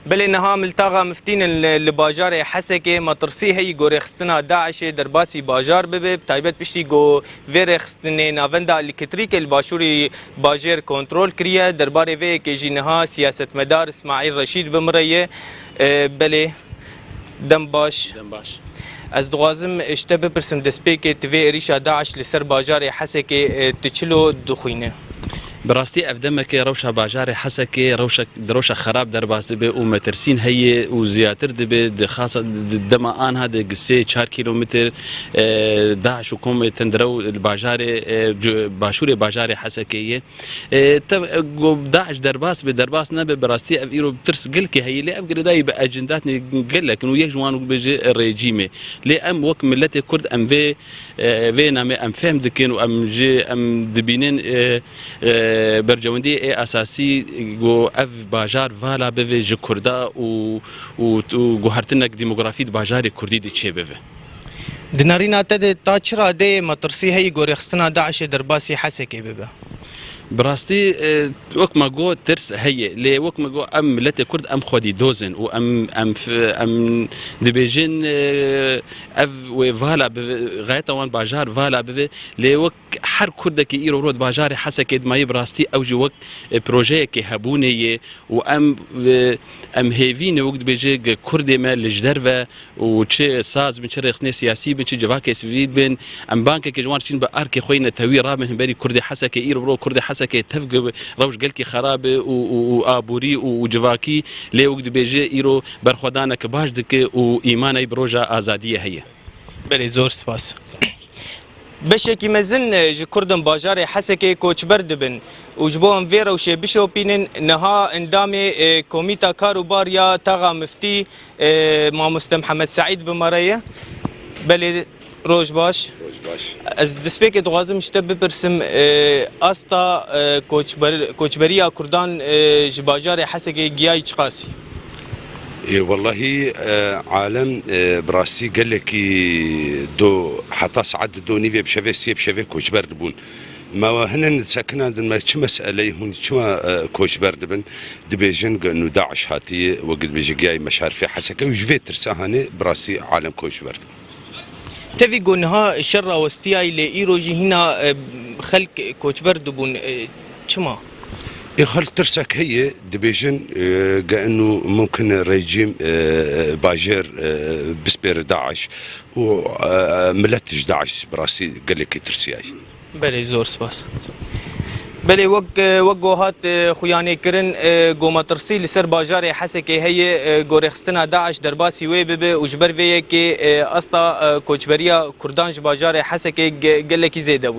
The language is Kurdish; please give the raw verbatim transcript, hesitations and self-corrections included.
Belê niha miltaxa miftîn in li, li bajarê Hesekê, metirsî heyî ku rêxistina DAIŞê derbasî bajar bibe, bi taybet piştî ku vê rêxistinê navenda elektrîkê li başûrî bajêr kontrol kiriye. Derbarê vê yekê jî niha siyasetmedar Îsmaîl Reşîd bi min re ye. E, belê, dem baş. Dem baş. Ez dixwazim ji te bipirsim, destpêkê tu vê êrîşa DAIŞ li ser bajarê Hesekê, e, tu çilo dixwîne? Bi rastî ev demekê rewşa bajarê Hesekê rewşek, di rewşa xerab derbas dibe û metirsîn heye û ziyatir dibe. Di xasa, di dema anha de gi sê çar kîlometr, e, DAIŞ û komê tendirew li bajarê, e, cu-, başûrê bajarê Hesekê ye. E, tev, e, go DAIŞ derbas be, derbas nebe, bi rastî ev îro tirs gelkê heye, lê ev girêdayî bi ecindatnê gelek in û yek ji wan wek bêje rejîmê. Lê em wek miletê Kurd em vê, e, vê namê em fehm dikin û em jî em dibînin, e, e, bercewendiyê ê esasî ku ev bajar vala bive ji Kurda û, û, û guhertinek demografî di bajarê Kurdî de çêbive. Di nerîna te de ta çi radeyê metirsî heyî ku rêxistina DAIŞê derbasî Hesekê bibe? Bi rastî, e, wek me got, tirs heye. Lê wek me got, em miletê Kurd, em xwedî doz in û em, em f-, em dibêjin, e, ev wê vala bibe, xayeta wan bajar vala bibe. Lê wek her Kurdekî îro rot bajarê Hesekê dimayî, bi rastî ew jî wek, e, projeyekê hebûnê ye û em, e, em hêvî ne wek dibêje ge Kurdê me li ji derve û çi saz bin, çi rêxistinê siyasî bin, çi civakê sivîl bin, em bankekê ji wan çîn bi arkê xwe yê netewî rabin himberî Kurdê Hesekê. Îro bi ro Kurdê Hesekê tev gi rewş gelkî xerab e û, û, û aborî û, û civakî, lê wek dibêje îro berxwedaneke baş dike û îmanayî bi roja azadiyê heye. Belê, zor spas. Beşekî mezin, e, ji Kurdên bajarê Hesekê koçber dibin û ji bo em vê rewşê bişopînin, niha endamê, e, Komîta Kar û Bar ya Taxa Miftî, e, Mamoste Mihemed Seîd bi me re ye. Belê, roj baş. Roj baş. Ez destpêkê dixwazim ji te bipirsim, e, asta, e, koçber-, koçberiya Kurdan, e, ji bajarê Hesekê giyayî çiqasî? Ê, wellahî, e, alem, e, bi rastî gelekî do, heta saet du nîvê bi şevê, sê bi şevê koçber dibûn. Me we hinin sekina din me çi meseleyê hûn çima, e, koçber dibin? Dibêjin ge nû DAIŞ hatiye, wek dibêje giyayî meşarifê Hesekê û ji vê tirsa hanê bi rastî alem koçber dibin. Tevî ku niha şer rawestiyayî lê îro jî hîna, e, xelk koçber dibûn, e, çima? Ê xelk tirsek heye, dibêjin, e, ge inu mumkin e rejîm, e, bajêr, e, bispêre DAIŞ û, e, milet ji DAIŞ bi rastî gelekî tirsiyayî. Belê, zor spas. Belê, wek, wek ku hat, e, xuyanê kirin, e, ku metirsî li ser bajarê Hesekê heye, e, ku rêxistina DAIŞ derbasî wê bibe û ji ber vê yekê, e, asta, e, koçberiya Kurdan ji bajarê Hesekê ge-, gelekî zêde bûye.